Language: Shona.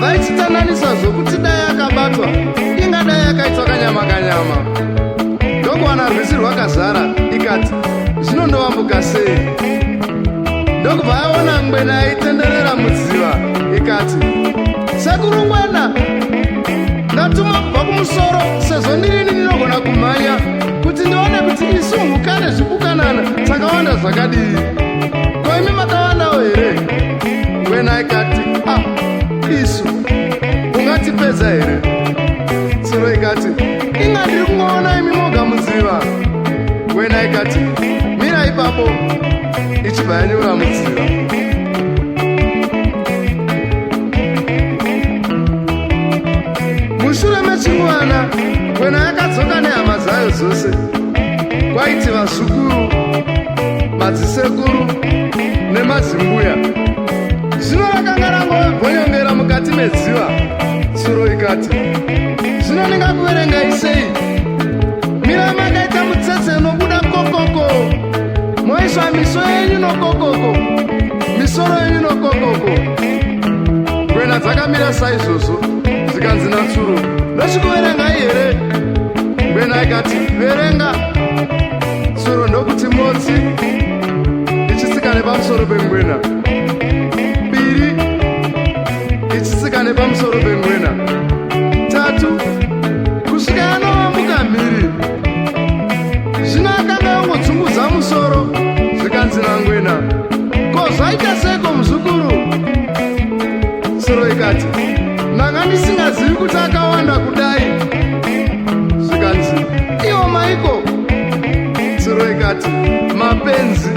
Vaichitandanisa zvokuti dai akabatwa ingadai yakaitwa kanyama kanyama. Ndokuwana rwizi rwakazara ikati zvino ndowambuka sei? Ndokubva yaona ngwena yaitenderera mudziva ikati sekuru ngwena ndatuma kubva kumusoro sezvo ndirini ndinogona kumhanya kuti ndione kuti isu mhuka nezvipukanana takawanda zvakadii. Ko imi makawandawo here? Ngwena ikati ah isu ungatipedza here? Tsuro ikati inga ndiri kungoona imi moga mudziva. Ngwena ikati mira ipapo ichibva yanyura mudziva. Mushure mechinguvana ngwena yakadzoka nehama dzayo dzose kwaiti vazukuru madzisekuru nemadzimbuya. Zvino rakanga rangove gonyongera mukati medziva. Tsuro ikati, zvino ndingakuverengai sei? Mirai makaita mutsetse unobuda kokoko, moisa miso yenyu nokokoko, misoro yenyu nokokoko. Ngwena dzakamira saizvozvo, zvikanzi naTsuro, ndochikuverengai here? Ngwena ikati, verenga. Tsuro ndokuti motsi ichitsika nepamusoro pengwena. Biri ichitsika nepamusoro pengwena. Tatu kusvika yanovambuka mhiri. Zvino akanga yongodzungudza musoro zvikanzi nangwena, ko zvaita seiko muzukuru? Tsuro ikati, ndanga ndisingazivi kuti akawanda kudai. Zvikanzi, iwo maiko? Tsuro ikati, mapenzi.